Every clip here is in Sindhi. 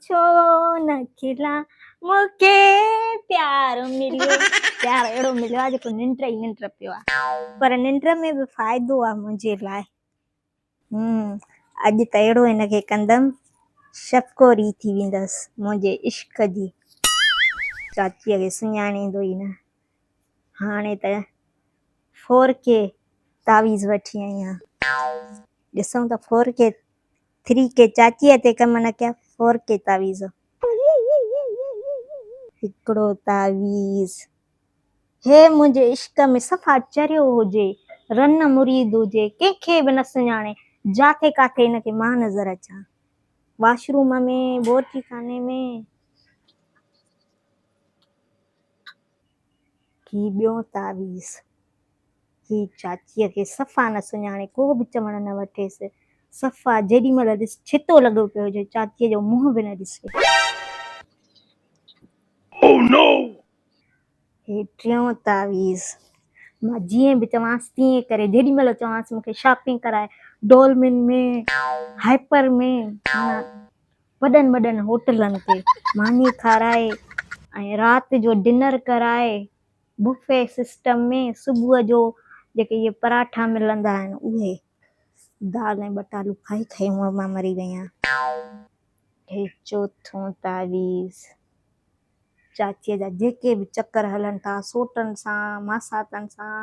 ڇو نه کلان مون کي پيار مليو پيار اهڙو مليو آهي جيڪو ننڊ ئي ننڊ پيو آهي پر ننڊ ۾ به فائدو آهي منهنجي لاء اڄ ته اهڙو هن کي ڪندم شفقوري ٿي ويندس منهنجي عشق جي چاچيء کي سڃاڻيندو ئي نه هاڻي ته فور ڪي تعويذ وٺي آئي آهيان ڏسون ته فور ڪي ٿري ڪي چاچيء تي ڪم نه ڪيا فور ڪي تعويذ هڪڙو تعويذ هي منهنجي عشق ۾ صفا چريو هجي، رن مريد هجي، ڪنهن کي به نه سڃاڻي، جاٿي ڪاٿي هن کي مان نظر اچان. واش روم ۾، بورچي خاني ۾. هي ٻيو تعويذ. هي چاچيء کي صفا نه سڃاڻي، ڪو به چوڻ نه وٺيس. صفا جيڏي مهل ڏس ڇتو لڳو پيو هجي، چاچيء جو منهن به نه ڏسي. هي ٽيون تعويذ مان جيئن به چوانس تيئن ڪري، جيڏي مهل چوانس مون کي شاپنگ ڪرائي ڊولمن ۾، هائپر ۾، معنيٰ وڏن وڏن هوٽلن تي ماني کارائي ۽ رات جو ڊنر ڪرائي بوفي سسٽم ۾ صبح جو جيڪي اهي پراٺا ملندا آهن اهي دال ۽ ٻٽالو کائي کائي هونء مان مري وئي آهيان. هي چوٿون تعويذ چاچيء جا جيڪي به چڪر هلن ٿا، سوٽن سان، ماساتن سان،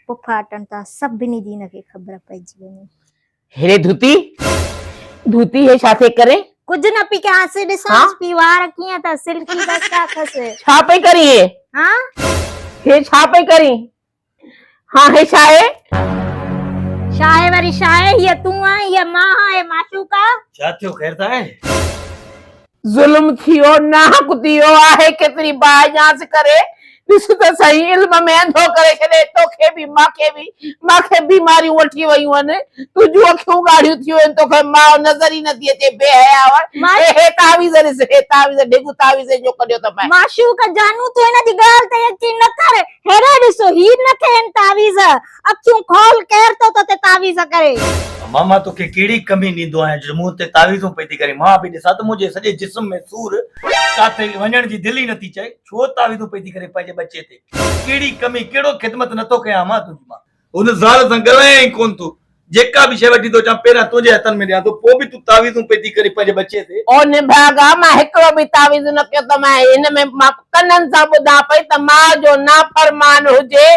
پڦاٽن سان، سڀني جي هن کي خبر پئجي وڃي. هيڏي ڌوتي، ڌوتي هي ڇا ٿي ڪرين؟ ڪجهه نه پئي ڪيانس، ڏسانس پئي وار ڪيئن اٿس، سلڪي بستا اٿس. ڇا پئي ڪرين هي؟ ها؟ هي ڇا پئي ڪرين؟ ها هي ڇا آهي؟ ڇا آهي وري ڇا آهي؟ هيء تون آهين، هيء مان آهيان، هي معشوق آ. ڇا ٿيو خير ته آهي؟ ظلم ٿيو، ناحق ٿيو آهي، ڪيتري باهه ڄانس ڪري، ڏس ته سهي علم ۾ انڌو ڪري ڇڏي، توکي به ماکي به، ماکي بيماريون وٺي ويون آهن، تنهنجون اکيون ڳاڙهيون ٿيون آهن، توکي ماء نظر ئي نٿي اچي، بي حيا هي هي تعويذ ڏس، هي تعويذ ڍڳ تعويذ جو ڪڍيو اٿم. معشوق جانو تون هن جي ڳالهه تي يقين نه ڪر، هيڏي ڏس هي نه ٿين تعويذ، اکيون کول ڪير ٿو توتي تعويذ ڪري. ماما توکي ڪهڙي ڪمي ڏيندو آهيان جو مون تي تعويذون پئي ٿي ڪرين، مان به ڏسان ته منهنجي سڄي جسم ۾ سور، ڪاٿي وڃڻ جي دل ئي نٿي چئي، ڇو تعويذون پئي ٿي ڪرين پنهنجي ٻچي تي، ڪهڙي ڪمي ڪهڙو خدمت نٿو ڪيان مان تنهنجي مان. هن زال سان ڳالهايان ئي ڪونه ٿو، جيڪا به شيء وٺي ٿو اچان پهريان تنهنجي هٿن ۾ ڏيان ٿو، پوء به تون تعويذون پئي ٿي ڪرين پنهنجي ٻچي تي. او نڀاڳا! مان هڪڙو به تعويذ نه ڪيو ته مان هن ۾ مان ڪنن سان ٻڌان پئي ته ماء جو نافرمان هجي،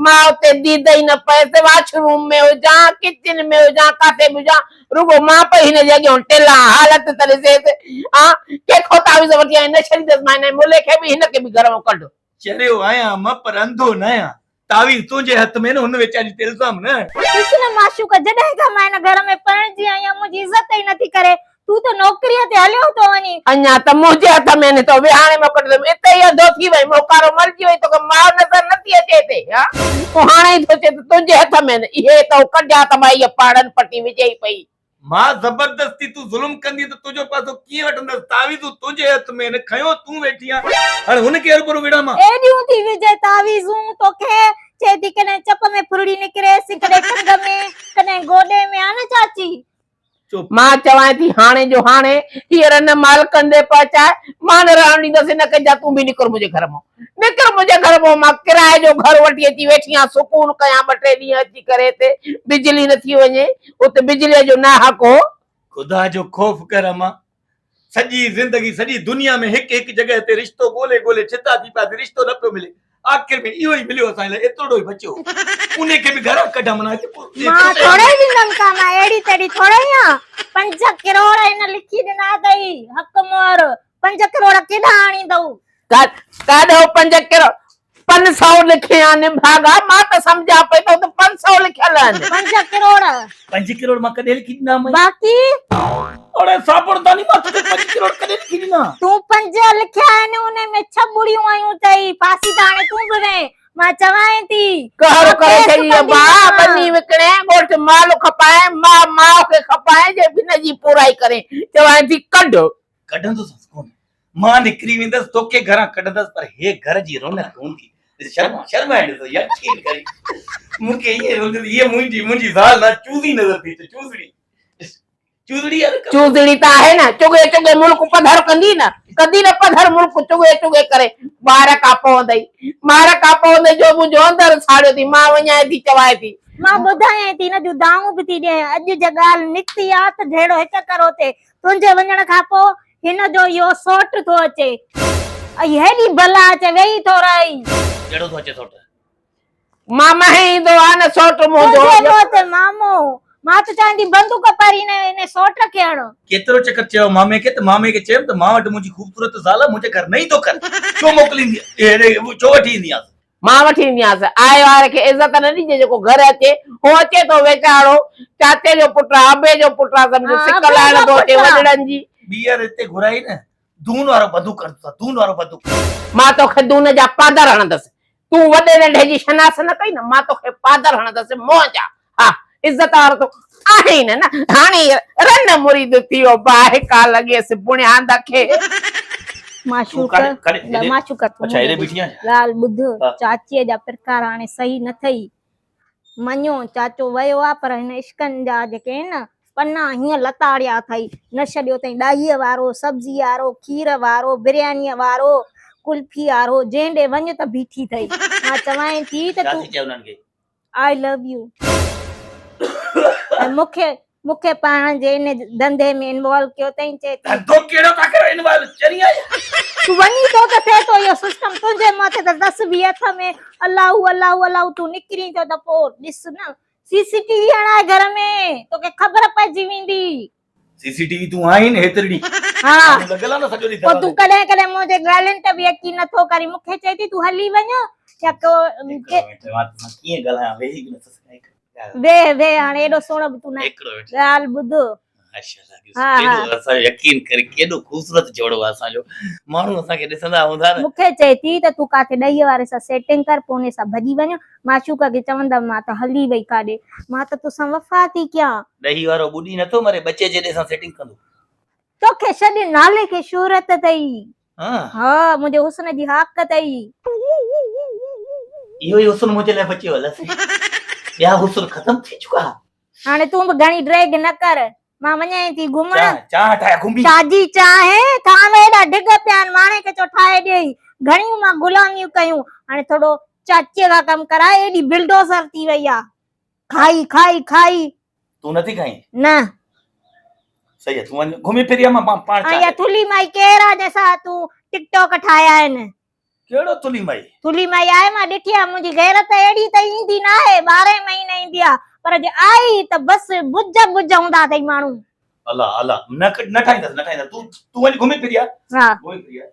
ماء تي ديد ئي نه پئيس، واش روم ۾ هجان، ڪچن ۾ هجان، ڪاٿي به هجان، رڳو مان پئي هن جي اڳيان ٽلان، حالت ته ڏسيس. آن ڪنهن کان تعويذ وٺي آئين، نه ڇڏيندس مان هن ملي کي به هن کي به گهر مان ڪڍ. چريو آهيان مان پر انڌو ناهيان. تعويذ تنهنجي هٿ ۾ نه هن ويچاري تي الزام نه هڻ. ڏس نه معشوق جڏهن کان مان هن گهر ۾ پرڻجي آئي آهيان منهنجي عزت ئي نٿي ڪري تون ته نوڪريء تي هليو ٿو وڃين. اڃا ته منهنجي هٿ ۾ نه تو ويهاڻي مان ڪڍندم اتي ئي انڌو ٿي وئين موڪارو مرجي وئين توکي ماء نظر نٿي اچي هتي ها پوء هاڻي ئي ٿو چئين ته تنهنجي هٿ ۾ نه اهي تو ڪڍيا ته مان هيء پاڙن پٽي وجهي پئي. مان زبردستي تون ظلم ڪندين ته تنهنجو پاسو ڪيئن وٺندس، تعويذون تنهنجي هٿ ۾ آهن، کنيو تون ويٺي آن، هاڻي هن کي هروڀرو وڙهان مان. ايڏيون ٿي وجهي تعويذون توکي، چئي ٿي ڪڏهن چپ ۾ ڦرڙي نڪريس، ڪڏهن ٽنگ ۾، ڪڏهن گوڏي ۾، ها نه چاچي؟ چپ. مان چوانء ٿي هاڻي جو هاڻي هيء رن مالڪن ڏي پهچاء، مان نه رهڻ ڏيندس هن کي، جا تون به نڪر منهنجي گهر مان. نڪر منهنجي گهر مان، مان ڪرائي جو گهر وٺي اچي ويٺي آهيان، سڪون ڪيان ٻه ٽي ڏينهن اچي ڪري هتي بجلي نه ٿي وڃي، اتي بجليء جو ناحق هو. خدا جو خوف ڪر امان، سڄي زندگي سڄي دنيا ۾ هڪ هڪ جڳهه تي رشتو ڳولي ڳولي ڇتا ٿي پياسين، رشتو نه پيو ملي، آخر ۾ اهو ئي مليو اسان لاء، ايتروڙو ئي بچيو هو، انهي کي به گهران ڪڍان معنيٰ هتي پوء مان ٿوري ئي ڏيندم ڪا، مان اهڙي تهڙي ٿوري ئي آهيان، پنج ڪروڙ هن لکي ڏنا اٿئي، حق مهر، پنج ڪروڙ ڪيڏانهن آڻيندؤ؟ ڪاڏهو پنج ڪروڙ پن سئو لکيا نڀاڳا مان ته سمجهان پئي ته اتي پن سئو لکيل آهن. پنج ڪروڙ. پنج ڪروڙ مان ڪڏهن لکي ڏنا مئي. باقي. اڙي صابڻ داني مان توکي پنج ڪروڙ ڪڏهن لکي ڏنا. تون پنج لکيا آهن انهي ۾ ڇهه ٻڙيون آيون اٿئي ڦاسي ته هاڻي تون به وئين مان چوانء ٿي. قهر ڪري ڇڏي ابا ٻني وڪڻي ڳوٺ مال کپائي ماء ماء کي کپائي جي هن جي پورائي ڪرين چوانء ٿي ڪڍ. ڪڍندوسانس ڪونه. مان نڪري ويندس، توکي گهران ڪڍندس، پر هي گهر جي رونق هوندي. ڏس شرم شرمائي ڏس يقين ڪري مون کي ائين هوندي ته هيء منهنجي منهنجي زال نه چوزي نظر ٿي اچي چوزڙي. ڏس. چوزڙي آ نه ڪم. چوزڙي ته آهي نه، چڳي چڳي ملڪ پڌر ڪندي نه، ڪندي نه پڌر ملڪ چڳي چڳي ڪري، مار ڪا پوندئي، مار ڪا پوندئي جو منهنجو اندر ساڙيو ٿي، مان وڃانء ٿي چوانء ٿي. مان ٻڌايانء ٿي نه جون دانهون به ٿي ڏيانء، اڄ جي ڳالهه نڪتي آ ته جهيڙو هڪ ڪرو ٿئي، تنهنجي وڃڻ کان پوء هن جو اهو سوٽ ٿو اچي ۽ هيڏي بلا اچي ويهي ٿو رهي. ڪهڙو ٿو اچي سوٽ؟ ماما هي ايندو آ نه سوٽ منهنجو. تنهنجي منهن تي مامو، مان ته چوان ٿي بندوق پري نه ان سوٽ کي هڻ. ڪيترو چڪر چيو مامي کي ته مامي کي چيم ته مان وٽ منهنجي خوبصورت زال آ منهنجي گهر نه ايندو ڪر ڇو موڪليندي هيڏي ڇو وٺي ايندي آس. مان وٺي ايندي آس آئي واري کي عزت نه ڏجي جيڪو گهر اچي هو اچي ٿو ويچارو چاچي جو پٽ آ ابي جو پٽ آ سمجهه ها سڪ ابي لائڻ جو ٿو اچي پٽ آ. وڏڙن جي. ٻيهر هتي گهرائي نه دون وارو بندوق ڪر ٿا دون وارو بندوق. مان توکي دون جا پادر هڻندس تون وڏي ننڍي جي شناس نه ڪئي نه مان توکي پادر هڻندس منهن جا ها عزت وارو تو آهين نه هاڻي رن مريد ٿي ويو باهه ڪا لڳيس بڻياند کي. معشوق معشوق تون اڇا هيڏي بيٺي آهين ڳالهه ٻڌ چاچيء جا پرڪار هاڻي صحيح نه ٿئي مڃو چاچو ويو آ پر هن عشقن جا جيڪي آهن نه پنا هيئن لتاڙيا اٿئي نه ڇڏيو اٿئي ڏهيء وارو سبزيء وارو کير وارو بريانيء وارو قلفي وارو جنهن ڏي وڃ ته بيٺي اٿئي مان چوانء ٿي ته ڇا تون ٿي چئي انهن کي؟ آء لو يو ۽ مون کي مون کي پاڻ جي ان ڌنڌي ۾ انوالو ڪيو اٿئي چئي ٿي ڌنڌو ڪهڙو ٿا ڪريو انوالو چري آهيان. تون وڃين ٿو ته ٿئي ٿو اهو سسٽم تنهنجي مٿي ته تسبيح هٿ ۾ الله هو الله هو الله هو تون نڪرين ٿو ته پوء ڏس نه سي سي ٽي وي هڻائي گهر ۾ توکي خبر پئجي ويندي. سي سي ٽي وي تون آهين نه هيترڙي. ها. لڳل آ نه سڄو ڏينهن پوء تون ڪڏهن ڪڏهن منهنجي ڳالهين تي به يقين نٿو ڪرين مون کي چئي ٿي تون هلي وڃ يا ڪو هڪڙو منٽ مان توسان ڪيئن ڳالهايان ويهي به نٿو سگهان هڪ ويهه ويهه هاڻي ايڏو سهڻو به تون نه هڪڙو منٽ ڳالهه ٻڌ. ماشاءالله ها ها. ڪيڏو اسان جو يقين ڪر ڪيڏو خوبصورت جوڙو آ اسان جو ماڻهو اسان کي ڏسندا هوندا نه. مون کي چئي ٿي ته تون ڪاٿي ڏهيء واري سان سيٽنگ ڪر پوء انهي سان ڀڄي وڃ معشوقه کي چوندم مان ته هلي وئي ڪاڏي مان ته توسان وفا ٿي ڪيان. ڏهي وارو ٻڏي نٿو مري ٻچي جيڏي سان سيٽنگ ڪندو. توکي ڇڏ نالي کي شهرت اٿئي. ها. ها منهنجي حسن جي هاڪ اٿئي. اهو ئي حسن منهنجي لاء بچيو الائي ٻيا حسن ختم ٿي چڪا. هاڻي تون به گهڻي ڊريگ نه ڪر. مان وڃان ٿي گهمڻ. چانهه چانهه ٺاهي گهمي. شاجي چانهه ٿانو ايڏا ڍڳ پيا آهن ماڻهي کي چئو ٺاهي ڏيئي. گهڻيون مان غلاميون ڪيون. هاڻي ٿورو چاچيء کان ڪم ڪرائي ايڏي بلڊوزر ٿي وئي آ. کائي کائي کائي. تون نٿي کائين؟ نه. صحيح آ تون وڃ گهمي ڦري آ مان پاڻ چانهه. ۽ اها ٿلهي مائي ڪير آ جنهن سان تون ٽڪ ٽاڪ ٺاهيا آهن؟ ڪهڙو ٿلهي مائي؟ ٿلهي مائي آهي مان ڏٺي آ منهنجي غيرت اهڙي ته ايندي ناهي ٻارهين مهيني ايندي آ پر جي آئي ته بس بج بج هوندا اٿئي ماڻهو. الله الله نه نه ٺاهيندس نه ٺاهيندس تون تون وڃ گهمي ڦري آ. ها. گهمي ڦري آ.